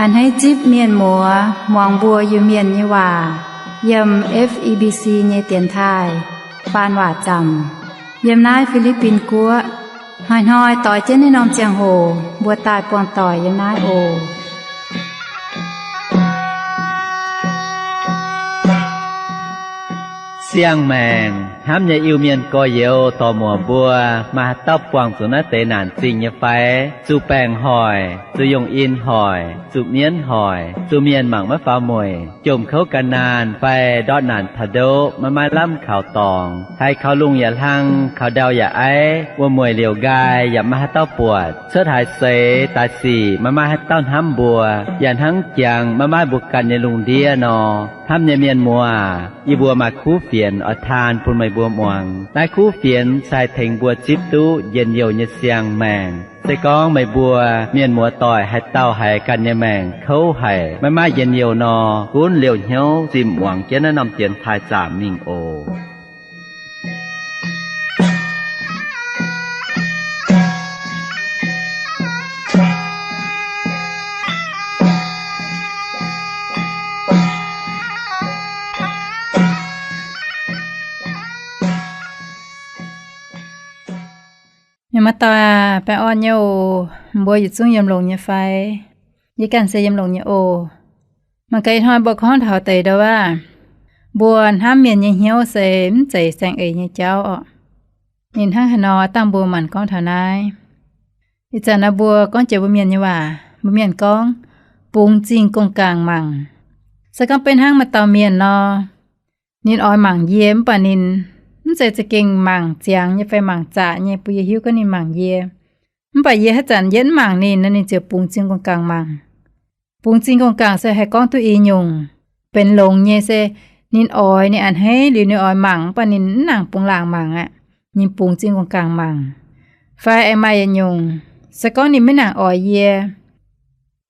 A'hneiv zipv mienh muoz muangx mbuo Iu-Mienh nyei waac yiem F E B C nyei dienx taaih faan waac zaamc yiem naaiv Fi^li^bin Guoqv. Hnoi-hnoi doix jienv naaiv norm ziangh hoc mbuo daaih buangh doic yiem naaiv oc. Siang-maengc hnamv nyei Iu-Mienh gorx-youz dorc-muoc mbuo, maaih haaix dauh buangh zuqc naaiv deix naanc zingh nyei fai? Zuqc baengc hoic, zuqc yungh in hoic, zuqc mienv hoic, zuqc mienh mangc maiv faaux mueic, jomc kouv gan naanh fai ndortv naanc taux ndoqv maiv maaih lamh kaux dorngx, haiz kaux lungh yaac hlang, kaux ndau yaac aiv, wuom-mueic liouc nqaai yaac maiv maaih haaix dauh buatc, cuotv haaix seix daaih sic maiv maaih haaix dauh hnamv mbuo, yaac hnangv jangx maiv maaih mbuo ganh nyei lungh ndiev nor. Hnamv nyei mienh muoz, yie mbuo maaih kuv fienx oix taan bun meih mbuo muangx. Naaiv kuv fienx se haih tengx mbuo zipv duqv njien-youh nyei siang-maengc. Se gorngv meih mbuo mienh muoz-doic haaix dauh haiz ganh nyei maengc kouv haic, maiv maaih njien-youh nor, gunv liouh hnyouv zimh muangx jienv naaiv norm dienx taaih zaamc mingh oc. Mienh muoz-doic aac, baengh orn nyei oc. Mbuo yietc zungv yiem longx nyei fai? Yie ganh se yiem longx nyei oc. Mangc gaax ih hnoi mbuo gorngv taux deix ndau wuov, mbuo hnamv mienh nyei hnyouv se mv zeiz saeng-eix nyei jauv orqc. Ninh hnangv haaix nor dangh mbuo maanc gorngv taux naaiv. Ih zanc naaiv mbuo gorngv jiex mbuo mienh nyei waac, mbuo mienh gorngv, bungx zingh gong-gaangc mangc. Se gorngv beiv hnangv maaih dauh mienh nor, ninh oix mangc yie mv baac ninh mv zeiz za'gengh mangc ziangx nyei fai mangc zaqc nyei, bun yie hiuv gorngv ninh mangc yie. Mv baac yie haaix zanc yie mv mangc ninh nor, ninh ziouc bungx zingh gong-gaangc mangc. Bungx zingh gong-gaangc se haih gorngv duqv i nyungc benx longx nyei se ninh oix, ninh a'hneiv liuz ninh oix mangc mv baac ninh mv nangc bungx laangc mangc aqv. Ninh bungx zingh gong-gaangc mangc. Fai aengx maaih yietc nyungc, se gorngv ninh maiv nangc oix yie,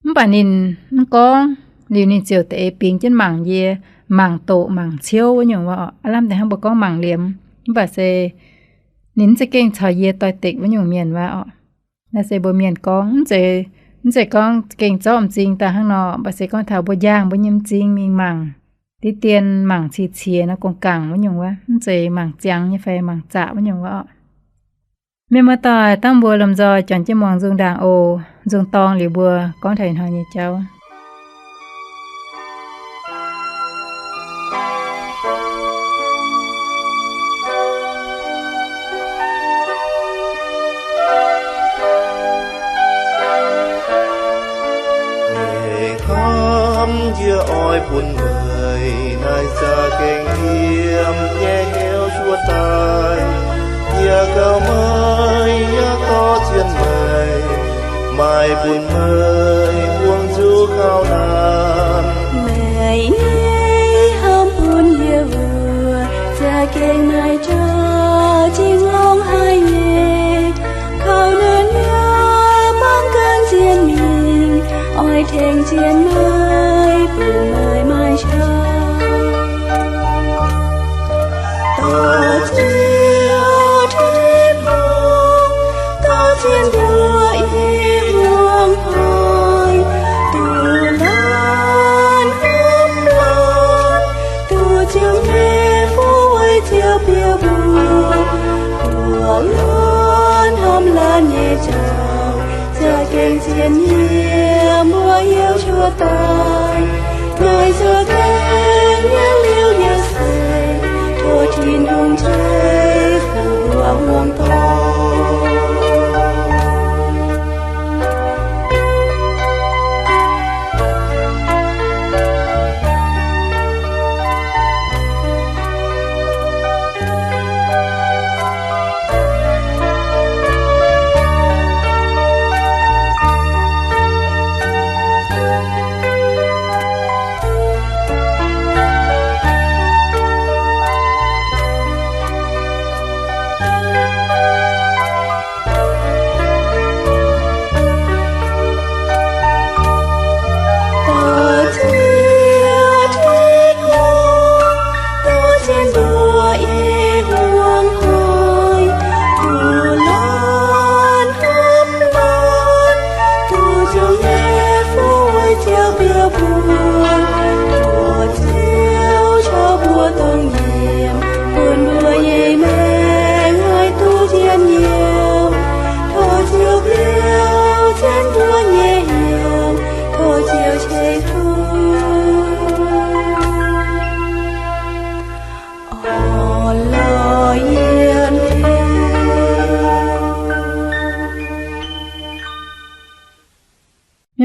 mv baac ninh mv gorngv, liuz ninh ziouc da'eix bingx jienv mangc yie, mangc doqc mangc ciouv wuov nyungc wuov orqc. Aav lamh deix hnangv mbuo gorngv mangc liemx, mv baac se ninh mv za'gengh caux yie doix-dekc wuov nyungc mienh wuov orqc. Naaiv se mbuo mienh gorngv, mv zeiz, mv zeiz gorngv gengh zorqv m'zing daaih hnangv nor, mv baac se gorngv taux mbuo njang mbuo nyei m'zing mingh mangc diqv dien, mangc ciex ciex nor, gong-gaangc wuov nyungc wuov, mv zeiz mangc ziangx nyei fai mangc zaqc wuov nyungc wuov orqc. Mienh muoz-doic, dangh mbuo lomh nzoih juangc jienv muangx nzung ndaangc oc. Nzung dorng liuz mbuo gorngv taux ih hnoi nyei jauv. Hnamv yie oix bun meih naaic za'gengh yiem nyei hnyouv cuotv daaih. Yie gauh meih yaac dorh zien meih, maaih bun meih buangh zuqc gauh naanc. Meih nyei hnamv bun yie wuov, za'gengh naaic jauv zingh longx haic nyei. Kaux naanc yaac mangc gaax zien mingh, oix tengx zien meih, bun meih maaih qaqv. Dorh Ziouv Tin-Hungh, dorh zien nduov i muangx haic, duqv laanh hnamv laanh, duqv Ziouv nyei fuqv weic Ziouv bieqc mbuo, buoqc laanh hnamv laanh nyei jauv, za'gengh zien yiem mbuo hnyouv cuotv daaih. Naaic za'gengh yiem liuz yie seix, tov Tin-Hungh ceix fuqv muangx dorngx.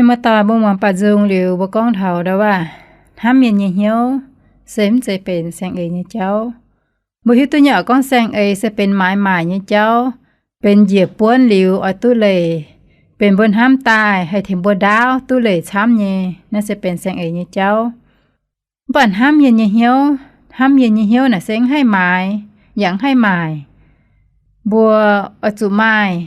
Muoz-doic, mbuo muangx baaux nzung liuz, mbuo gorngv taux ndau wuov, hnamv mienh nyei hnyouv se mv zeiz benx saeng-eix nyei jauv. Mbuo hiuv duqv nyei oc, gorngv saeng-eix se benx maaiz maaic nyei jauv, benx njiec buonv liuz oix duqv leih, benx mbuo hnamv daaih haih tengx mbuo ndaauv duqv leih camv nyei, naaiv se benx saeng-eix nyei jauv. Mv baac hnamv mienh nyei hnyouv, hnamv mienh nyei hnyouv naaic se mv haih maaiz, yaac mv haih maaic. Mbuo oix zuqc maaih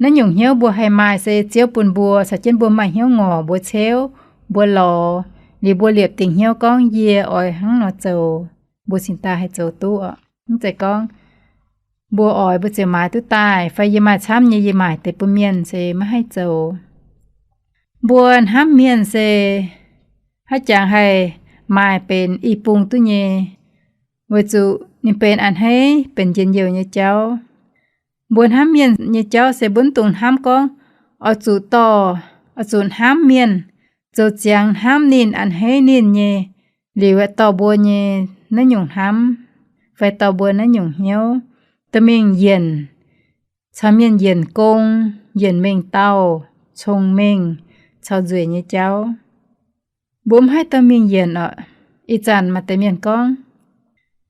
naaiv nyungc hnyouv. Mbuo haih maaih se Ziouv bun mbuo, caux jienv mbuo maaih hnyouv ngorc, mbuo ceuv, mbuo lorz, liuz mbuo liepc dingc hnyouv gorngv yie oix hnangv nor zoux, mbuo cingx daaih haih zoux duqv oc. Mv zeiz gorngv mbuo oix mbuo ziouc maaiz duqv daaih, fai yie maaih camv nyei yie maaic deix bun mienh se maiv haih zoux. Mbuo hnamv mienh se haaix jangx haih maaih benx i bung duqv nyei, weic zuqc ninh benx a'hneiv, benx njien-youh nyei jauv. Mbuo hnamv mienh nyei jauv se mbuo mv dungx hnamv gorngv oix zuqc dorh, oix zuqc hnamv mienh, zoux ziangx hnamv ninh, a'hneiv ninh nyei, liuz aeqv, dorh mbuo nyei naaiv nyungc hnamv, fai dorh mbuo naaiv nyungc hnyouv, dorh mingh yienc, caux mienh yienc gong, yienc mengh dauh, cong-mengh, caux nzueic nyei jauv. Mbuo mv haih dorh mingh yienc oc. Ih zanc maaih deix mienh gorngv,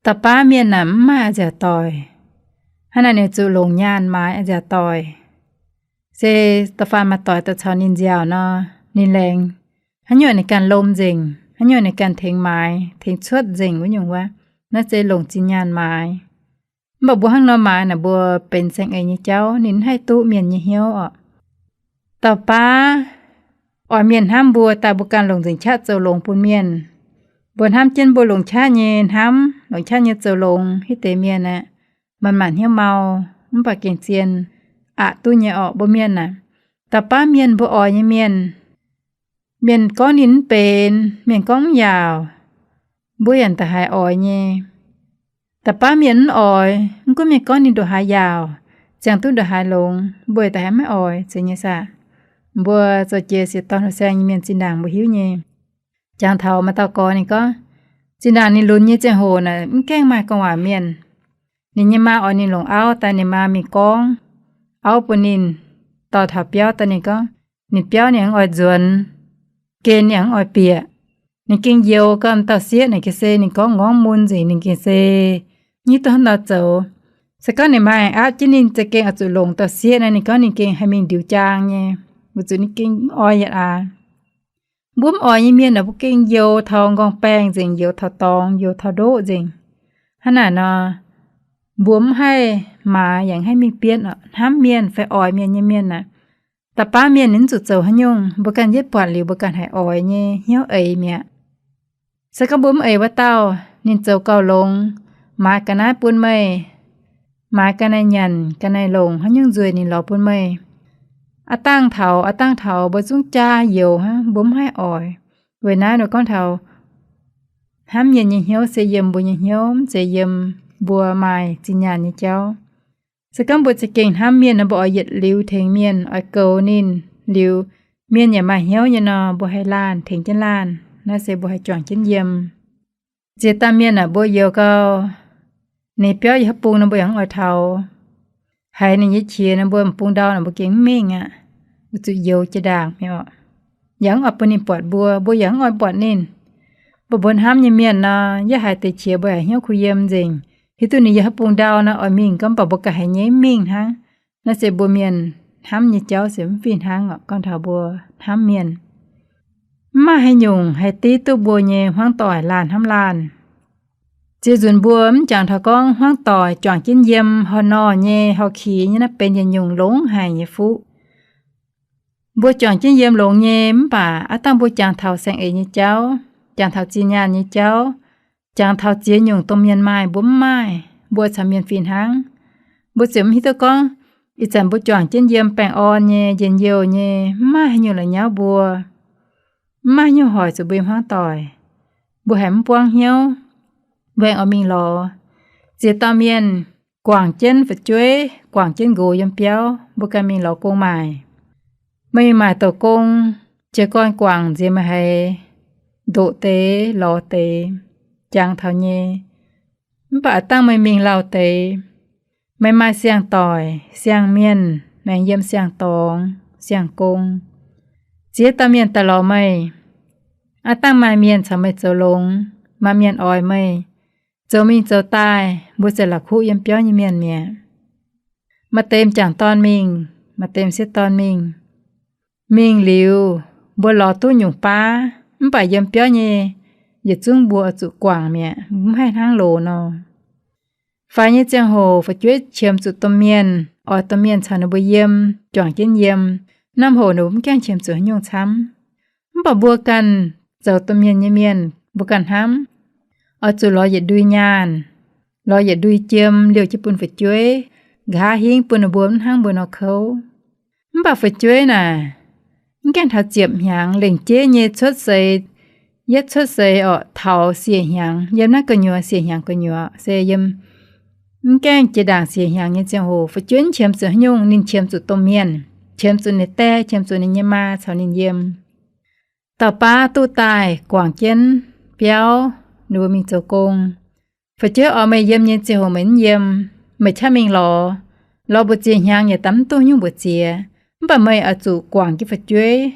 dauh baav mienh naaic mv maaih a'nziaauc doic. Hnangv naaic ninh zuqc longc nyaanh maaiz a'nziaauc doic. Se da'faanh maaih doic daaih caux ninh nziaauc nor, ninh laengz haaix nyungc ninh ganh lomh nzengc, haaix nyungc ninh ganh tengx maaiz, tengx cuotv nzengc wuov nyungc wuov. Naaiv se longc zinh nyaanh maaiz. Mv baac mbuo hnangv nor maaiz naaic mbuo benx saeng-eix nyei jauv, ninh mv haih duqv mienh nyei hnyouv oc. Dauh baav oix mienh hnamv mbuo daaih mbuo ganh longc nzengc qaqv zoux longx bun mienh. Mbuo hnamv jienv mbuo longc qaqv nyei hnamv, longc qaqv nyei zoux longx hitv deix mienh aeqv, manc-manc hnyouv mau, mv baac gengh zien aqc duqv nyei orqc mbuo mienh aah. Dauh baav mienh mbuo oix nyei mienh, mienh gorngv ninh mv benx, mienh gorngv mv yaauc, mbuo yaac da'haiz oix nyei. Dauh baav mienh mv oix, mv gunv mienh gorngv ninh nduqc-haaix yaauc, ziangh duqv nduqc-haaix longx, mbuo yaac da'haiz maiv oix, zeiz nyei saah? Mbuo zoux jiex siex dorn hlo saeng nyei mienh zinh ndaangc mbuo hiuv nyei. Jangx taux maaih dauh gorx ninh gorngv, zinh ndaangc ninh lunx nyei ziangh hoc naaic mv gaengh maaih gorngv waac mienh. Ninh nyei maa oix ninh longc auv daaih, ninh maa mingh gorngv auv bun ninh, dorh taux biauv daaih ninh gorngv, ninh biauv ninh mv oix nzuonx, gen ninh mv oix bieqc. Ninh gengh youx gau dauh sieqv naaic gengh se ninh gorngv ngorngv mun nzengc, ninh gengh se nyiv duqv hnangv nor zoux. Se gorngv ninh maaih aapv jienv ninh za'gengh oix zuqc longc dauh sieqv naaic, ninh gorngv ninh gengh haih mingh ndiux jaang nyei, weic zuqc ninh gengh mv oix yietc aax. Mbuo mv oix nyei mienh aah, mbuo gengh youx taux nqorngv-baengh nzengc, youx taux dorngx, youx taux ndoqv nzengc. Hnangv naaic nor, mbuo mv haih maaiz yaac mv haih mingh bietv hnamv mienh fai oix mienh nyei mienh aah. Da'baav mienh ninh mv zuqc zoux haaix nyungc, mbuo ganh yietv buatc liuz mbuo ganh haiz oix nyei hnyouv eix mi'aqv. Se gorngv mbuo mv eix wuov dauh, ninh zoux gauh longx, maaiz ga'naaiv bun meih, maaiz ga'naaiv nyanc, ga'naaiv longc, haaix nyungc nzueic ninh lorz bun meih. Aav dangh taux, aav dangh taux mbuo zungv jaa youx hnangv, mbuo mv haih oix. Weic naaiv nor gorngv taux hnamv mienh nyei hnyouv se yiem mbuo nyei hnyouv, mv zeiz yiem mbuo maaih zinh nyaanh nyei jauv. Se gorngv mbuo za'gengh hnamv mienh nor, mbuo oix yietc liuz tengx mienh, oix goux ninh liuz, mienh yaac maaih hnyouv nyei nor, mbuo haih laanh tengx jienv laanh. Naaiv se mbuo haih juangc jienv yiem. Ziex dauh mienh aah, mbuo youx gau, ninh biauv yiem haaix bung nor mbuo yaac mv oix taux. Haiz ninh nyei qiex nor mbuo m'bung ndau nor mbuo gengh mv mingh aqv. Mbuo zuqc youx jiex ndaangc mi'aqv. Yaac mv oix bun ninh buatc mbuo, mbuo yaac mv oix buatc ninh. Mbuo mbuo hnamv nyei mienh nor, yaac haiz deix qiex mbuo haiz hnyouv kuh yiem nzengc. Hiuv duqv ninh yiem haaix bung ndau nor oix mingh, gorngv mv baac mbuo ganh haiz nyei mv mingh hnangv. Naaiv se mbuo mienh hnamv nyei jauv se mv fih hnangv oc. Gorngv taux mbuo hnamv mienh, mv maaih haaix nyungc haih div duqv mbuo nyei hmuangv doic laanh hnamv laanh. Ziex nzunc mbuo mv jangx taux gorngv hmuangv doic juangc jienv yiem horh norh nyei, horh kix nyei, naaiv benx yietc nyungc longx haic nyei fuqv. Mbuo juangc jienv yiem longx nyei, mv baac aav dangh mbuo jangx taux saeng-eix nyei jauv, jangx taux zinh nyaanh nyei jauv, jangx taux ziex nyungc dongh mienh maaih mbuo mv maaih, mbuo caux mienh fih hnangv. Mbuo ziouc mv hiuv duqv gorngv, ih zanc mbuo juangc jienv yiem baengh orn nyei, njien-youh nyei, mv maaih haaix nyungc la'nyauv mbuo, mv maaih haaix nyungc hoic zuqc mbuo nyei hmuangv doic. Mbuo haiz mv buangv hnyouv, mbuo aengx oix mingh lorz ziex dauh mienh guangc jienv fu'jueiv, guangc jienv nqox yiem biauv, mbuo ganh mingh lorz gong maaic. Meih mingh maaic douc gong, jiez gorn guangc nziex meih haiz ndoqc deix, lorz deix, jangx taux nyei. Mv baac aav dangh meih mingh lauh deix, meih maaih siang-doic, siang-mienh, aengx yiem siang-dorngx, siang-gong. Ziex dauh mienh daaih lorz meih, aav dangh maaih mienh caux meih zoux longx, maaih mienh oix meih, zoux mingh zoux daaih mbuo ziouc la'kuqv yiem biauv nyei mienh mi'aqv. Maaih deix m'jangc dorn mingh, maaih deix m'sieqv dorn mingh. Mingh liuz, mbuo lorz duqv nyungc baav, mv baac yiem biauv nyei yietc zungv mbuo oix zuqc guangc mi'aqv, mv haih hnangv loz nor. Faix nyei ziangh hoc fu'jueiv qiemx zuqc domh mienh, oix domh mienh caux ninh mbuo yiem, juangc jienv yiem. Naaiv hoc ninh mbuo mv gaengh qiemx zuqc haaix nyungc camv. Mv baac mbuo ganh zoux domh mienh nyei mienh, mbuo ganh hnamv, oix zuqc lorz yietc ndui nyaanh, lorz yietc ndui jiem liouh jienv bun fu'jueiv, nqa'haav hingv bun ninh mbuo mv hnangv mbuo nor kouv. Mv baac fu'jueiv naaic, mv gaengh taux ziepc hnyangx, lengc jeiv nyei cuotv seix, yietv cuotv seix orqc, taux siec hnyangx, yiem naaiv gu'nyuoz siec hnyangx gu'nyuoz se yiem, mv gaengh jiex ndaangc siec hnyangx nyei ziangh hoc, fu'jueiv mv qiemx zuqc haaix nyungc, ninh qiemx zuqc domh mienh, qiemx zuqc ninh die, qiemx zuqc ninh nyei maa caux ninh yiem. Dauh baav duqv daaih guangc jienv biauv, ninh mbuo mingh zoux gong. Fu'jueiv oix meih yiem nyei ziangh hoc meih mv yiem, meih qaqv mingh lorz, lorz mbu'ziex hnyangx yaac daaih mv duqv nyungc mbu'ziex. Mv baac meih oix zuqc guangc jienv fu'jueiv.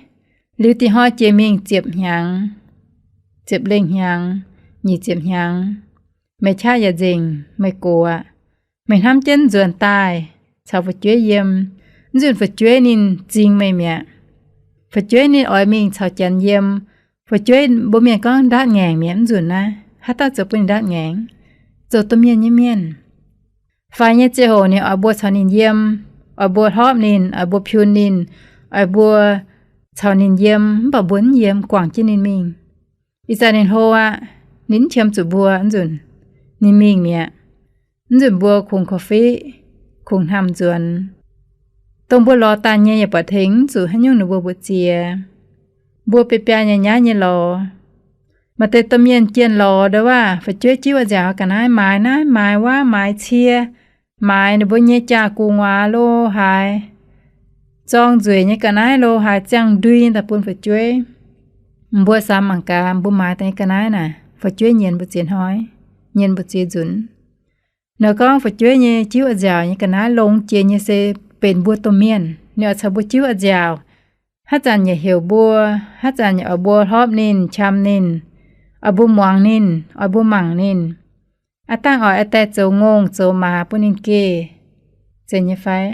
Liuz dih hnoi jiex mingh ziepc hnyangx, ziepc lengh hnyangx, nyic ziepc hnyangx, meih qaqv yaac nzengc, meih gox aqv. Meih hnamv jienv nzuonx daaih caux fu'jueiv yiem, nzunc fu'jueiv ninh zingh meih mi'aqv. Fu'jueiv ninh oix mingh caux janx yiem. Fu'jueiv mbuo mienh gorngv ndaatv ngaengc mi'aqv, mv nzunc naaiv haaix dauh zoux bun ninh ndaatv ngaengc? Zoux domh mienh nyei mienh. Faix nyei ziangh hoc ninh oix mbuo caux ninh yiem, oix mbuo hlorpv ninh, oix mbuo piun ninh, oix mbuo caux ninh yiem, mv baac mbuo mv yiem, guangc jienv ninh mingh. Ih zanc ninh hlo aqv, ninh mv qiemx zuqc mbuo, mv nzunc ninh mingh mi'aqv. Mv nzunc mbuo kungx korv-fiqv, kungx hnamv nzuonx. Dongh mbuo lorz daaih nyei yaac buatc tengx mv zuqc haaix nyungc ninh mbuo mbu'ziex. Mbuo biei biaa nyei nyaiv nyei lorz. Maaih deix domh mienh jienh lorz ndau waac fu'jueiv jiuv oix nziaauc ga'naaiv, maaiz naaiv maaiz wuov, maaiz cie, maaiz ninh mbuo nyei jaa-gu'nguaaz lo haaix, zorng nzueic nyei ga'naaiv lo haaix, ziangh ndui nyei daaih bun fu'jueiv. Mbuo samx mangc gaax, mbuo maaiz daaih nyei ga'naaiv naaic, fu'jueiv nyienz mbu'ziex hnoi, nyienz mbu'ziex nzunc. Nor gorngv fu'jueiv nyei jiuv oix nziaauc nyei ga'naaiv longx jiex nyei se benx mbuo domh mienh, ninh oix caux mbuo jiuv oix nziaauc. Haaix zanc yaac heuc mbuo, haaix zanc yaac oix mbuo hlorpv ninh, qam ninh, oix mbuo muangx ninh, oix mbuo mangc ninh. Aav dangh oix a'deix zoux ngongh zoux maaz bun ninh geh, zeiz nyei fai?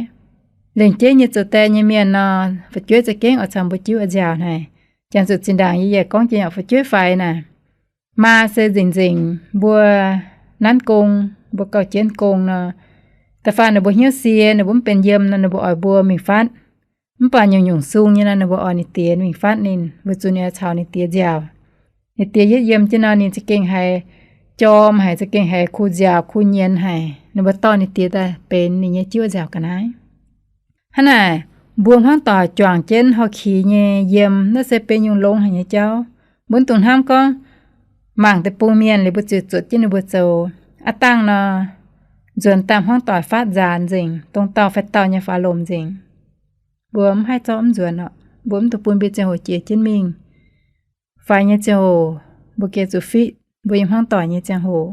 Lengc jeiv nyei zoux die nyei mienh nor, fu'jueiv za'gengh oix caux mbuo jiuv oix nziaauc haic. Jangx zuqc zinh ndaangc yie yaac gorngv jiex nyei fu'jueiv faix naaic, maa se nzengc nzengc mbuo nanv gong, mbuo gauh jienv gong nor, da'faanh ninh mbuo hnyouv sie, ninh mbuo mv benx yiem nor, ninh mbuo oix mbuo mingh fatv. Mv baac nyungc-nyungc sung nyei nor, ninh mbuo oix ninh diex mingh fatv ninh, weic zuqc ninh oix caux ninh diex nziaauc. Ninh diex yietv yiem jienv nor, ninh za'gengh haiz jorm haic, za'gengh haiz kuh nziaauc kuh nyienz haic. Ninh mbuo dorh ninh diex daaih benx ninh nyei jiuv nziaauc ga'naaiv. Hnangv naaic, mbuo hmuangv doic juangc jienv houv kix nyei yiem, naaiv se benx nyungc longx haic nyei jauv. Mbuo mv dungx hnamv gorngv mangc deic-bung mienh liuz mbuo ziouc zuotc jienv ninh mbuo zoux. Aav dangh nor, nzuonx daaih hmuangv doic faatv nzaanx nzengc, dongh dauh fai dauh nyei faaux lomc nzengc. Mbuo mv haih zorqv mv nzuonx oc. Mbuo mv dungx bun mbuo ziangh hoc jiex jienv mingh. Faix nyei ziangh hoc mbuo gengh zuqc fiqv mbuo nyei hmuangv doic nyei ziangh hoc.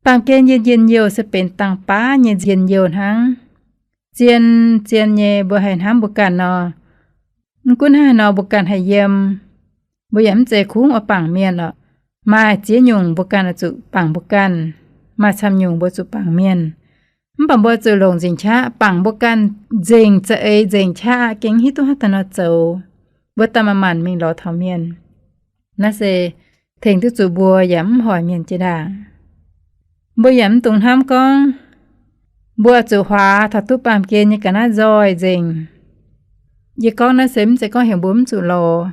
Baamh gen njien-youh se benx dangh baav nyei njien-youh hnangv. Zien, zien nyei mbuo haih hnamv mbuo ganh nor, mv gunv hnangv haaix nor mbuo ganh haih yiem, mbuo yaac mv zeiz kungx oix bangc mienh oc. Maaih ziex nyungc mbuo ganh oix zuqc bangc mbuo ganh, maaih camv nyungc mbuo zuqc bangc mienh. Mv baac mbuo zuqc longc nzengc qaqv bangc mbuo ganh nzengc, za'eix nzengc qaqv, gengh hiuv duqv haaix dauh nor zoux. Mbuo daaih manc-manc mingh lorz taux mienh. Naaiv se tengx duqv zuqc mbuo yaac mv hoic mienh jiex ndaangc. Mbuo yaac mv dungx hnamv gorngv mbuo zuqc huaax taux duqv baamh gen nyei ga'naaiv nzoih nzengc. Yie gorngv naaiv se mv zeiz gorngv heuc mbuo mv zuqc lorz.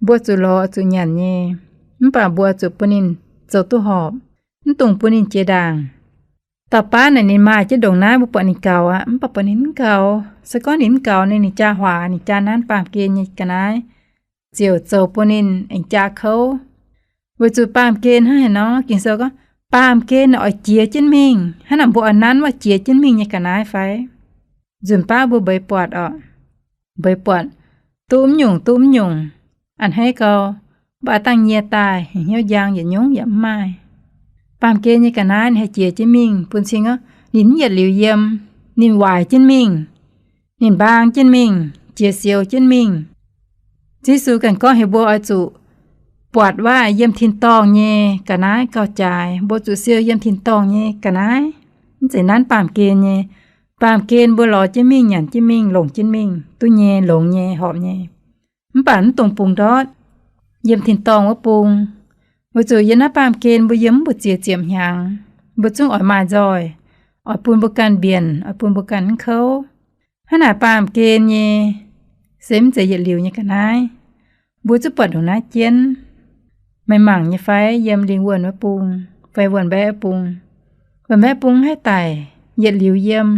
Mbuo zuqc lorz zuqc nyanc nyei, mv baac mbuo zuqc bun ninh zoux duqv horpc, mv dungx bun ninh jiex ndaangc. Dauh baav naaic ninh maaih jienv ndongc naaiv, mbuo buatc ninh gaux aqv, mv baac buatc ninh mv gaux. Se gorngv ninh mv gaux, ninh, ninh jaa huaax, ninh jaa nanv baamh gen nyei ga'naaiv, ziouc zoux bun ninh aengx jaa kouv. Weic zuqc baamh gen hnangv haaix nor, Ging-Sou gorngv baamh gen oix jiex jienv mingh. Hnangv naaic mbuo oix nanv wuov jiex jienv mingh nyei ga'naaiv fai? Nzunc baav mbuo mbeix buatc oc. Mbeix buatc, duqv mv nyungc, duqv mv nyungc, a'hneiv gau, mv baac dangh nyie daaih hnyouv njang yietc nyungc yaac mv maaih. Baamh gen nyei ga'naaiv ninh haih jiex jienv mingh bun cing aqv, ninh mv yietc liuz yiem, ninh waaic jienv mingh, ninh mbaang jienv mingh, jiex sioux jienv mingh. Ziouv Yesu ganh gorngv heuc mbuo oix zuqc buatc waac yiem tin-dorngh nyei ga'naaiv gauh jaaix. Mbuo zuqc siou yiem tin-dorngh nyei ga'naaiv, mv zeiz nanv baamh gen nyei. Baamh gen mbuo lorz jienv mingh, nyanc jienv mingh, longc jienv mingh, duqv nyei, longx nyei, horpc nyei. Mv baac mv dungx bungx ndortv yiem tin-dorngh wuov bung, weic zuqc yiem naaiv baamh gen mbuo yiem mv mbu'ziex ziepc hnyangx, mbuo zungv oix maaih nzoih, oix bun mbuo ganh mbienc, oix bun mbuo ganh mv kouv. Hnangv naaic baamh gen nyei se mv zeiz yietc liuz nyei ga'naaiv. Mbuo zungv buatc ndongc naaiv jienv. Meih mangc nyei fai yiem lingh wuonh wuov bung, fai wuonh mbaeqv wuov bung? Wuonh mbaeqv bung haih daic yietc liuz yiem,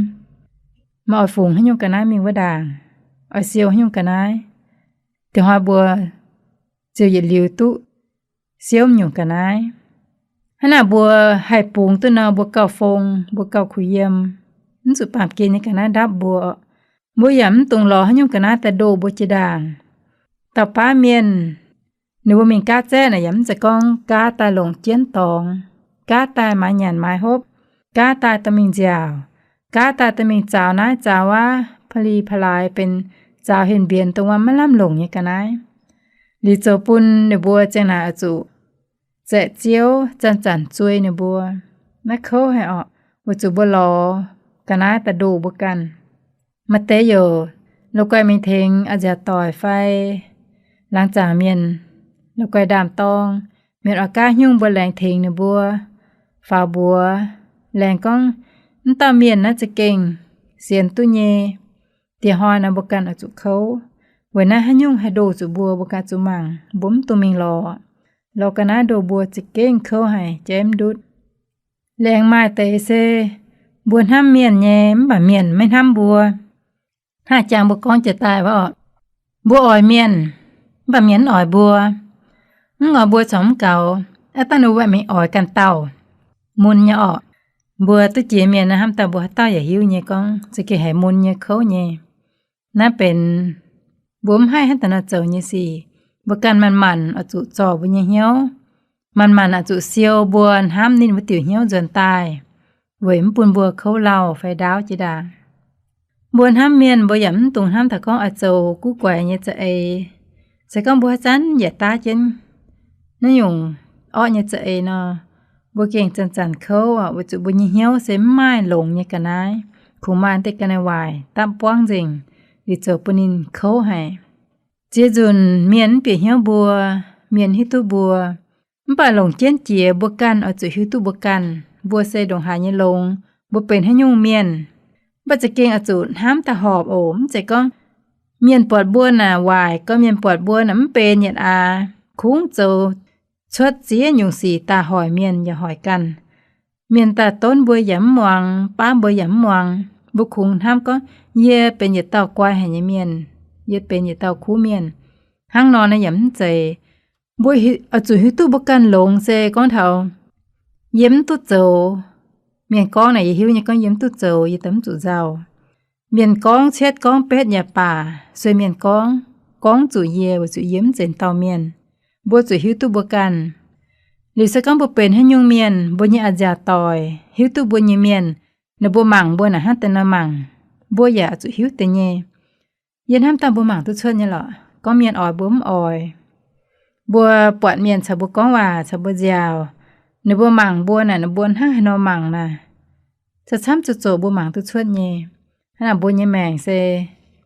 meih oix fungx haaix nyungc ga'naaiv mingh wuov ndaangc, oix siou haaix nyungc ga'naaiv? Dingc hnoi mbuo ziouc yietc liuz duqv siouv nyungc ga'naaiv. Hnangv naaic mbuo haih bungx duqv nor, mbuo gauh fong, mbuo gauh kuh yiem, mv zuqc baamh gen nyei ga'naaiv ndapv mbuo. Mbuo yaac mv dungx lorz haaix nyungc ga'naaiv daaih ndoh mbuo jiex ndaangc. Dauh baav mienh, ninh mbuo mingh gaatv zaeqv naaic yaac mv zeiz gorngv gaatv daaih longc jienv dorngx, gaatv daaih maaiz nyanc maaiz hopv, gaatv daaih dorh mingh nziaauc, gaatv daaih dorh mingh zaaux naaiv zaaux wuov, pa'li pa'laaix benx zaaux henh mbienx dongh wuov maiv lamh longc nyei ga'naaiv. Liuz zoux bun ninh mbuo ziang naaic oix zuqc zaeqc Ziouv zanc-zanc zuei ninh mbuo. Naaiv kouv haic orqc, weic zuqc mbuo lorz ga'naaiv daaih ndoh mbuo ganh. Maaih deix youc la'guaih mingh tengx a'nziaauc doic fai laangz zaangc mienh, la'guaih ndaam-dorng, mienh oix gaav haaix nyungc mbuo laengz tengx ninh mbuo, faaux mbuox, laengz gorngv, mv dauh mienh naaiv za'gengh sienx duqv nyei. Diex hnoi nor mbuo ganh oix zuqc kouv. Weic naaiv haaix nyungc haih ndoh zuqc mbuo, mbuo ganh zuqc mangc, mbuo mv dungx mingh lorz. Lorz ga'naaiv ndoh mbuo za'gengh kouv haic, jaiv mv ndutv. Laengz maaih deix se mbuo hnamv mienh nyei, mv baac mienh maiv hnamv mbuo. Hnangv jangx mbuo gorngv jiex daaih wuov, mbuo oix mienh, mv baac mienh mv oix mbuo. Mv oix mbuo corc mv gaux, aav dangh ninh mbuo mingh oix ganh dauh. Mun nyei orqc. Mbuo duqv jiex mienh naaiv hnamv daaih mbuo haaix dauh yaac hiuv nyei, gorngv za'gengh haiz mun nyei, kouv nyei. Naaiv benx mbuo mv haih hnangv daaih nor zoux nyei sic. Mbuo ganh manc-manc oix zuqc zorc mbuo nyei hnyouv. Manc-manc oix zuqc siou mbuo hnamv ninh mbuo diuc hnyouv nzuonx daaih, weic mv bun mbuo kouv lauh fai ndaauv jiex ndaangc. Mbuo hnamv mienh, mbuo yaac mv dungx hnamv taux gorngv oix zoux guv guaix nyei za'eix. Se gorngv mbuo haaix zanc yietc daav jienv naaiv nyungc orqv nyei za'eix nor, mbuo gengh zanc-zanc kouv, weic zuqc mbuo nyei hnyouv se mv maaih longx nyei ga'naaiv. Kungx maaih deix ga'naaiv waaic dapv buangv nzengc, liuz zoux bun ninh kouv haic. Ziex nzunc mienh mv bieqc hnyouv mbuo, mienh hiuv duqv mbuo, mv baac longc jienv jiex mbuo ganh oix zuqc hiuv duqv mbuo ganh, mbuo se ndongc haaix nyei longx, mbuo benx haaix nyungc mienh. Mv baac za'gengh oix zuqc hnamv daaih horpc oc. Mv zeiz gorngv mienh buatc mbuo naaic waaic, gorngv mienh buatc mbuo naaic mv benx yietc aax, kungx zoux cuotv ziex nyungc sic daaih hoic mienh yaac hoic ganh. Mienh daaih donv mbuo yaac mv muangx, baav mbuo yaac mv muangx. Mbuo kungx hnamv gorngv, yie benx yietc dauh guai haic nyei mienh, yie benx yietc dauh kuv mienh. Hnangv nor naaiv yaac mv zeiz. Mbuo oix zuqc hiuv duqv mbuo ganh longx se gorngv taux yie mv duqv zoux. Mienh gorngv naaic yie hiuv nyei, gorngv yie mv duqv zoux yie daaih mv zuqc nzauh. Mienh gorngv cietv gorngv betv yaac baac, sueih mienh gorngv, gorngv zuqc yie, weic zuqc yie mv zeiz dauh mienh. Mbuo zuqc hiuv duqv mbuo ganh. Liuz se gorngv mbuo benx haaix nyungc mienh, mbuo nyei a'nziaauc doic hiuv duqv mbuo nyei mienh, ninh mbuo mangc mbuo naaic hnangv deix nor mangc, mbuo yaac zuqc hiuv deix nyei. Yie hnamv daaih mbuo mangc duqv cuotv nyei lorqc, gorngv mienh oix mbuo mv oix. Mbuo buatc mienh caux mbuo gorngv waac, caux mbuo nziaauc, ninh mbuo mangc mbuo naaic, ninh mbuo hnangv haaix nor mangc naaic, camv-camv zoqc-zoqc mbuo mangc duqv cuotv nyei. Hnangv naaic mbuo nyei maengc se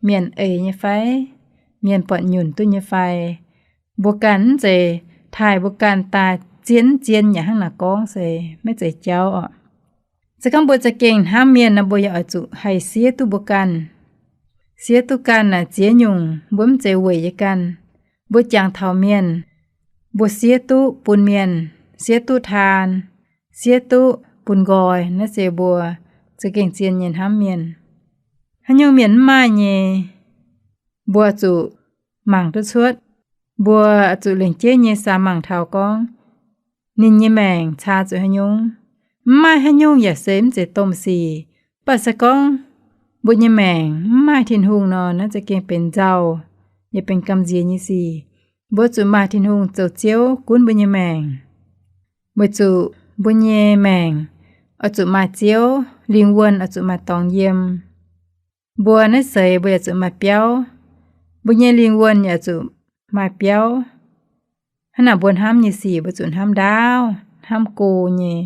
mienh eix nyei fai, mienh buatc nyunc duqv nyei fai, mbuo ganh mv zeiz taaih mbuo ganh daaih zien mv zien yaac hnangv naaic gorngv se maiv zeiz jauv orqc. Se gorngv mbuo za'gengh hnamv mienh nor, mbuo yaac oix zuqc haih siev duqv mbuo ganh. Siev duqv ganh naaic ziex nyungc mbuo mv zeiz weic yie ganh. Mbuo jangx taux mienh, mbuo siev duqv bun mienh, siev duqv taan, siev duqv bun nqoi, naaiv se mbuo za'gengh zien nyei hnamv mienh. Haaix nyungc mienh mv maaih nyei, mbuo zuqc mangc duqv cuotv. Mbuo zuqc lengc jeiv nyei samx mangc taux gorngv ninh nyei maengc caa zuqc haaix nyungc. Mv maaih haaix nyungc yaac se mv zeiz domh sic. Mv baac se gorngv mbuo nyei maengc mv maaih Tin-Hungh nor, naaiv za'gengh benx nzauh, yaac benx gamh nziex nyei sic. Mbuo zuqc maaih Tin-Hungh zoux Ziouv gunv mbuo nyei maengc, weic zuqc mbuo nyei maengc oix zuqc maaih Ziouv, lingh wuonh oix zuqc maaih dorngx yiem. Mbuo naaiv seix mbuo yaac zuqc maaih biauv. Mbuo nyei lingh wuonh yaac zuqc maaih biauv. Hnangv naaic mbuo hnamv nyei sic mbuo zuqc hnamv ndaauv, hnamv go nyei.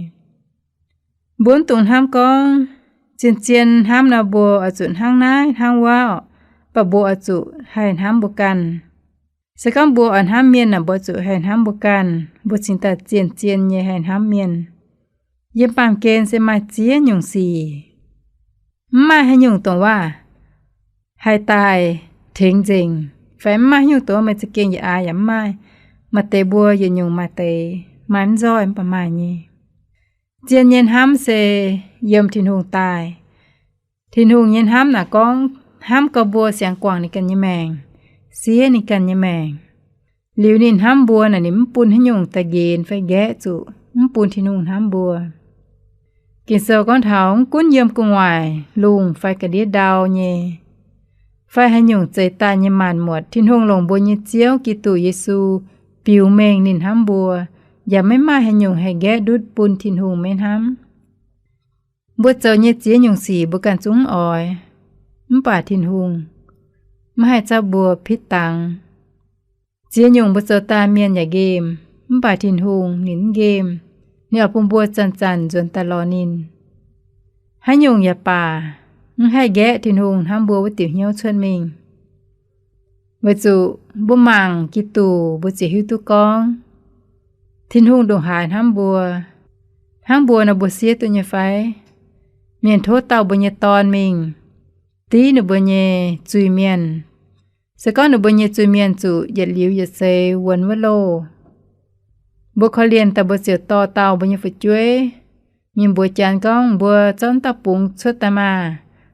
Mbuo mv dungx hnamv gorngv zien-zien hnamv nor mbuo oix zuqc hnangv naaiv hnangv wuov, mv baac mbuo oix zuqc haih hnamv mbuo ganh. Se gorngv mbuo oix hnamv mienh naaic, mbuo zuqc haih hnamv mbuo ganh. Mbuo cingx daaih zien-zien nyei haih hnamv mienh. Yiem baamh gen se maaih ziex nyungc sic. Mv maaih haaix nyungc dongh waac haih daaih tengx nzengc, fai mv maaih haaix nyungc dongh meih za'gengh yietc aax yaac mv maaih. Maaih deix mbuo yietc nyungc maaih deix, maaih mv nzoih mv baac maaih nyei. Zien nyei hnamv se yiem Tin-Hungh daaih. Tin-Hungh nyei hnamv naaic gorngv hnamv gau mbuo siangx guangc ninh ganh nyei maengc, siev ninh ganh nyei maengc. Liuz ninh hnamv mbuo naaic ninh mv bun haaix nyungc daaih nqenx fai nqaeqv zuqc, mv bun Tin-Hungh hnamv mbuo. Ging-Sou gorngv taux mv gunv yiem gu'nguaaic lungh fai ga'ndiev ndau nyei, fai haaix nyungc zeix daaih nyei maanc muotc, Tin-Hungh longc mbuo nyei Ziouv Giduc Yesu biux mengh ninh hnamv mbuo, yaac maiv maaih haaix nyungc haih nqaeqv ndutv bun Tin-Hungh maiv hnamv. Mbuo zoux nyei ziex nyungc sic mbuo ganh zungv mv oix, mv baac Tin-Hungh maiv haih caux mbuo pitv dangx. Ziex nyungc mbuo zoux daaih mienh yaac nqemh, mv baac Tin-Hungh ninh mv nqemh. Ninh oix bun mbuo zanc-zanc nzuonx daaih lorz ninh. Haaix nyungc yaac baac, mv haih nqaeqv Tin-Hungh hnamv mbuo wuov diuc hnyouv cuotv mingh. Weic zuqc mbuo mangc Giduc, mbuo ziouc hiuv duqv gorngv Tin-Hungh ndongc haaix hnamv mbuo. Hnangv mbuo nor mbuo siev duqv nyei fai? Mienh tov dauh mbuo nyei dorn mingh div ninh mbuo nyei zuiz-mienh. Se gorngv ninh mbuo nyei zuiz-mienh zuqc yietc liuz yietc seix wuonx wuov loh, mbuo korv-lienh daaih mbuo ziouc dorh dauh mbuo nyei fu'jueiv mingh mbuox Janx gorngv, mbuo zorqv dauh bungx cuotv daaih maah,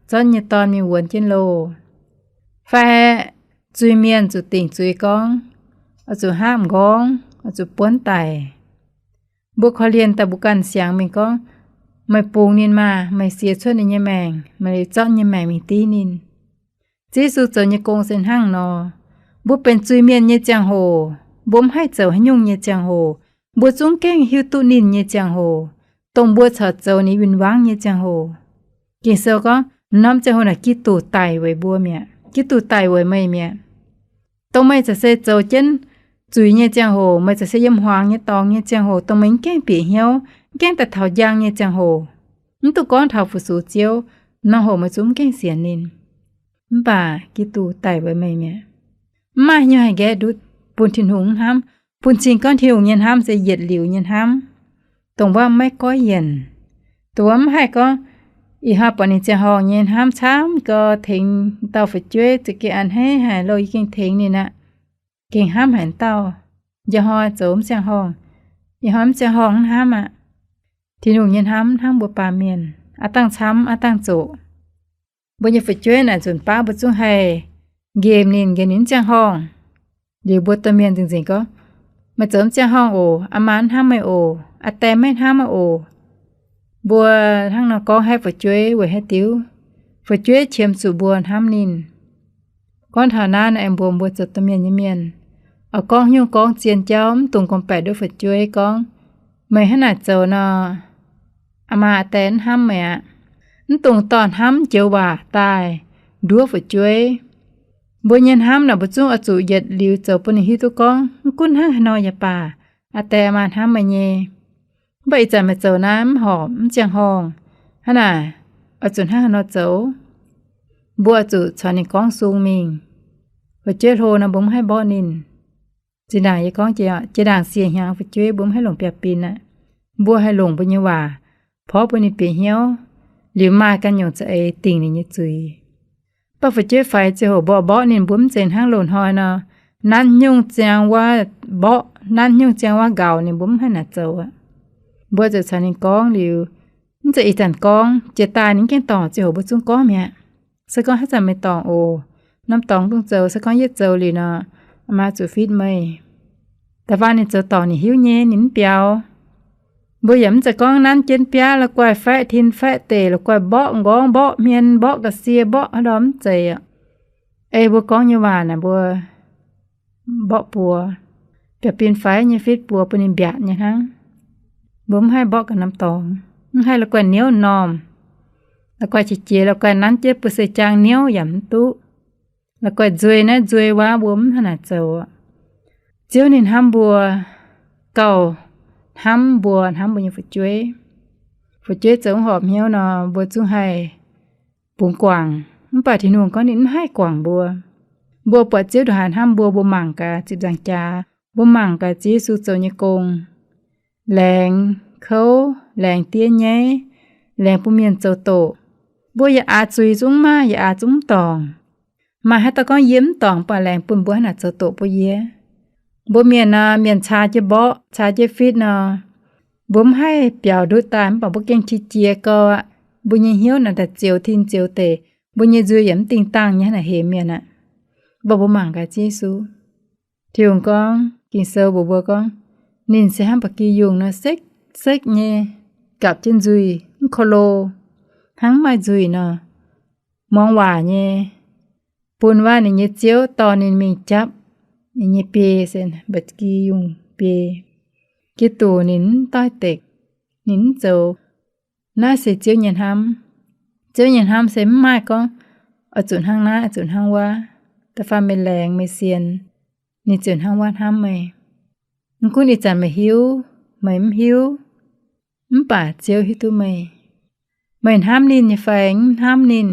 zorqv nyei dorn mingh wuonx jienv loh. Fai zuiz-mienh zuqc dingc zuiz gorngv, oix zuqc hngaqv m'nqorngv, oix zuqc buonv daic. Mbuo korv-lienh daaih mbuo ganh siangx mingh gorngv, meih bungx ninh maah, meih siex cuotv ninh nyei maengc, meih liuz zorqv nyei maengc mingh div ninh. Ziouv Yesu zoux nyei gong se hnangv nor. Mbuo benx zuiz-mienh nyei ziangh hoc, mbuo mv haih zoux haaix nyungc nyei ziangh hoc, mbuo zungv gaengh hiuv duqv ninh nyei ziangh hoc, dongh mbuo corc zoux ninh win-wangv nyei ziangh hoc. Ging-Sou gorngv, norm ziangh hoc naaic Giduc daic weic mbuo mi'aqv. Giduc daic weic meih mi'aqv. Dongh meih za'gengh zoux jienv zuiz nyei ziangh hoc, meih za'gengh yiem hmuangx nyei dorngx nyei ziangh hoc, dongh meih mv gaengh bieqc hnyouv, mv gaengh daaih taux njang nyei ziangh hoc, mv duqv gorngv taux fu-sux Ziouv, norm hoc meih zungv mv gaengh sienx ninh. Mv baac Giduc daic weic meih mi'aqv. Mv maaih haaix nyungc haih nqaeqv ndutv bun Tin-Hungh mv hnamv, bun cing gorngv Tin-Hungh nyei hnamv se yietc liuz nyei hnamv, dongh wuov maiv goiv yienc. Dongh wuov mv haih gorngv, ih hnoi buatc ninh ziangh horngh nyei hnamv camv gau, tengx dauh fu'jueiv za'gengh a'hneiv haic loh, yie gengh tengx ninh aqv. Gengh hnamv haic dauh. Njang hnoi zoux mv ziangh horngh, ih hnoi mv ziangh horngh mv hnamv aqv. Tin-Hungh nyei hnamv mv hnangv mbuo baamh mienh, aav dangh camv aav dangh zoqc. Mbuo nyei fu'jueiv naaic nzunc baav mbuo zungv haih nqemh ninh, nqemh ninh mv ziangh horngh. Liuz mbuo domh mienh nzengc-nzengc gorngv, meih zoux mv ziangh horngh oc, aa maa mv hnamv meih oc, aa die maiv hnamv meih oc. Mbuo hnangv nor gorngv haiv fu'jueiv weic haaix diuc? Fu'jueiv qiemx zuqc mbuo hnamv ninh. Gorngv taux naaiv nor, aengx mbuox mbuo zoux domh mienh nyei mienh, oix gorngv nyungc gorngv zien jauv, mv dungx gorngv-baeqc nduov fu'jueiv gorngv, meih hnangv naaic zoux nor, aa maa aa die mv hnamv meih aqv. Mv dungx dorh hnamv joux waac daaih nduov fu'jueiv. Mbuo nyei hnamv naaic mbuo zungv oix zuqc yietc liuz zoux bun ninh hiuv duqv gorngv, mv gunv hnangv haaix nor yaac baac, aa die aa maa hnamv meih nyei. Mv baac ih zanc meih zoux naaiv mv horpc, mv ziangh horngh. Hnangv naaic, oix zuqc hnangv haaix nor zoux? Mbuo oix zuqc caux ninh gorngv sung mingh. Fu'jueiv hlo nor mbuo mv haih mborqv ninh. Zinh ndaangc yie gorngv jiex, jiex ndaangc siec hnyangx fu'jueiv mbuo mv haih longc biaav-bin aqv. Mbuo haih longc mbuo nyei waac porv bun ninh bieqc hnyouv, liuz maaih ganh nyungc za'eix dingc ninh nyei zuiz. Mv baac fu'jueiv faix ziangh hoc mbuo mborqv ninh, mbuo mv zeiz hnangv loz-hnoi nor, nanv nyungc ziangh wuov mborqv, nanv nyungc ziangh wuov nqaux ninh, mbuo mv haih naaic zoux aqv. Mbuo ziouc caux ninh gorngv liuz, mv zeiz ih zanc gorngv, jiex daaih ninh mv gaengh dorngc ziangh hoc mbuo zungv gorngv mi'aqv. Se gorngv haaix zanc meih dorngc oc, norm dorngx dungx zoux, se gorngv yie zoux liuz nor, aa maa zuqc fitv meih. Da'faanh ninh zoux dorngc ninh hiuv nyei, ninh mv biaux. Mbuo yaac mv zeiz gorngv nanv jienv biaav la'guaih faeqv tin faeqv deic, la'guaih mborqv nqorngv, mborqv hmien, mborqv ga'sie, mborqv haaix ndau, mv zeiz aqv. Ei mbuo gorngv nyei waac naaic mbuo mborqv buoz, biaav-bin faix nyei fitv buoz bun ninh mbiaatc nyei hnangv. Mbuo mv haih mborqv ganh norm dorngx, mv haih la'guaih niouv m'normh. La'guaih qiex jiez, la'guaih nanv jienv buo seix jaang niouv yaac mv duqv. La'guaih nzuei naaiv nzuei wuov, mbuo mv hnangv naaic zoux. Ziouv ninh hnamv mbuo, gauh hnamv mbuo, hnamv mbuo nyei fu'jueiv. Fu'jueiv zoux horpc hnyouv nor, mbuo zungv haih bungx guangc. Mv baac Tin-Hungh gorngv ninh mv haih guangc mbuo. Mbuo buatc Ziouv ndongc haaix hnamv mbuo, mbuo mangc gaax zipv nzaangc jaax, mbuo mangc gaax Ziouv Yesu zoux nyei gong, laengz kouv, laengz diev nyaiv, laengz bun mienh zoux doqc. Mbuo yaac aax zuiz zungv mv maaih, yaac aax zungv mv dorngc. Maaih haaix dauh gorngv yie mv dorngc, mv baac laengz bun mbuo hnangv naaic zoux doqc bun yie. Mbuo mienh nor, mienh caa jienv mborqv, caa jienv fitv nor, mbuo mv haih biaux ndutv daaih, mv baac mbuo gengh qiex jiez gau aqv. Mbuo nyei hnyouv naaic daaih zioux tin zioux deic, mbuo nyei nzuih yaac mv dingh dangh nyei hnangv naaic hemx mienh aqv. Mv baac mbuo mangc gaax Ziouv Yesu. Tin-Hungh gorngv, Ging-Sou mbuox mbuo gorngv, ninh se hnangv ba'gi yungh nor sekv-sekv nyei, gapv jienv nzuih, mv ko lo, hnangv mv maaih nzuih nor, muangx waac nyei, bun waac ninh nyei ziouv dorh ninh mingh japv. Ninh nyei biei se ba'gi yungh biei. Giduc ninh mv doix-dekc, ninh mv zoux. Naaiv se Ziouv nyei hnamv. Ziouv nyei hnamv se mv maaih gorngv oix zuqc hnangv naaiv, oix zuqc hnangv wuov. Da'faanh meih laengz meih sienx, ninh ziouc hnangv wuov hnamv meih. Mv gunv ih zanc meih hiuv, meih mv hiuv, mv baac Ziouv hiuv duqv meih. Meih hnamv ninh nyei fai mv hnamv ninh,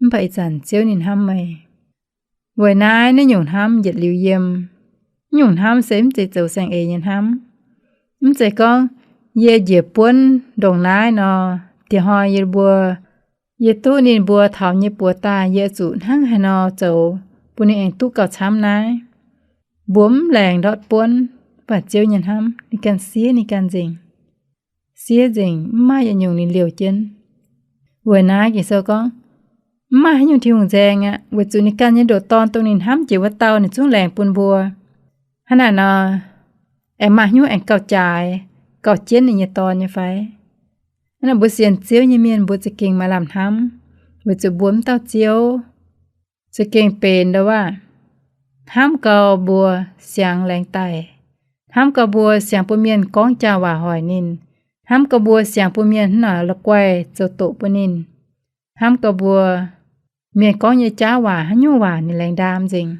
mv baac ih zanc Ziouv ninh hnamv meih. Weic naaiv, naaiv nyungc hnamv yietc liuz yiem. Naaiv nyungc hnamv se mv zeiz zoux saeng-eix nyei hnamv. Mv zeiz gorngv yie njiec buonv ndongc naaiv nor, diex hnoi yie mbuo, yie duqv ninh mbuo taux nyei buoz daaih, yie zuqc hnangv haaix nor zoux bun ninh aengx duqv gauh camv naaiv. Mbuo mv laengz ndortv buonv. Mv baac Ziouv nyei hnamv ninh ganh siev, ninh ganh nzengc. Siev nzengc, mv maaih yietc nyungc ninh liouh jienv. Weic naaiv Ging-Sou gorngv, mv maaih haaix nyungc Tin-Hungh nzaeng aqv, weic zuqc ninh ganh nyei ndoqc Dorn, dongh ninh hnamv jiex wuov dauh, ninh zungv laengz bun mbuo. Hnangv naaic nor, aengx maaih hnyouv aengx gauh jaaix, gauh jienv ninh nyei Dorn nyei fai? Hnangv naaic mbuo sienx Ziouv nyei mienh mbuo za'gengh maaih lamh hnamv, weic zuqc mbuo mv dauh Ziouv za'gengh benx ndo waac, hnamv gau mbuo siangx laengz daic, hnamv gau mbuo siangx bun mienh gorngv jaa waac hoic ninh, hnamv gau mbuo siangx bun mienh hnangv naaic la'guaih zoux doqc bun ninh, hnamv gau mbuo mienh gorngv nyei jaav waac haaix nyungc waac ninh laengz ndaam nzengc,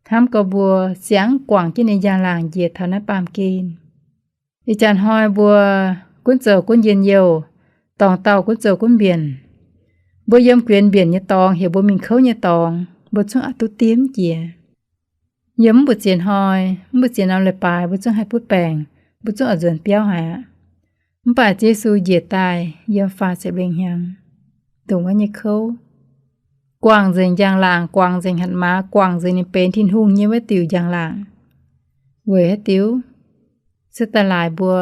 hnamv gau mbuo siangx guangc jienv ninh njang-laangc njiec taux naaiv baamh gen. Ih jaax hnoi mbuo gunv zoux gunv njien-youh, dorngx dauh gunv zoux gunv mbienc. Mbuo yiem guenx mbienc nyei dorngx, heuc mbuo mingh kouv nyei dorngx, mbuo zungv oix duqv diev mv jiex. Yiem mv mbu'ziex hnoi, mv mbu'ziex norm leiz-baaix mbuo zungv haih butv baengc, mbuo zungv oix nzuonx biauv haic aqv. Mv baac Ziouv Yesu njiec daaih yiem faah ziepc lengh hnyangx, ndongc wuov nyei kouv, guangc nzengc njang-laangc, guangc nzengc hatc maaz, guangc nzengc ninh benx Tin-Hungh nyei wuov diuc njang-laangc. Weic haaix diuc? Se daaih laaix mbuo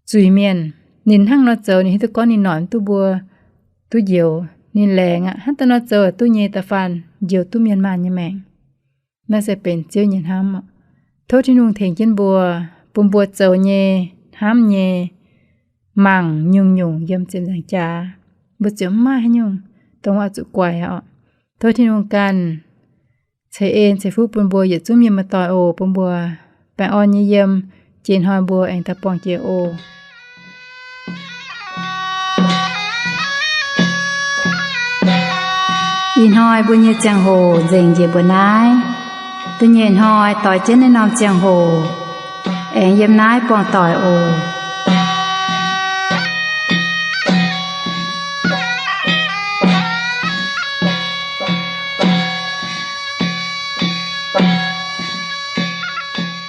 zuiz-mienh. Ninh hnangv nor zoux, ninh hiuv duqv gorngv ninh noic mv duqv mbuo duqv njoux. Ninh laengz aqv, hnangv daaih nor zoux duqv nyei, da'faanh njoux duqv mienh maanh nyei maengc. Naaiv se benx Ziouv nyei hnamv. Tov Tin-Hungh tengx jienv mbuo, bun mbuo zoux nyei, hnamv nyei, mangc nyungc-nyungc yiem ziepc nzaangc jaax, mbuo ziouc mv maaih haaix nyungc dongh oix zuqc guaix oc. Tov Tin-Hungh ganh ceix en ceix fuqv bun mbuo yietc zungv mienh muoz-doic oc, bun mbuo baengh orn nyei yiem. Jiex hnoi mbuo aengx daaih buangh jiex oc. Ih hnoi mbuo nyei ziangh hoc nzengc njiec mbuo naaiv. Da'nyeic hnoi doix jienv naaiv norm ziangh hoc aengx yiem naaiv buangh doic oc.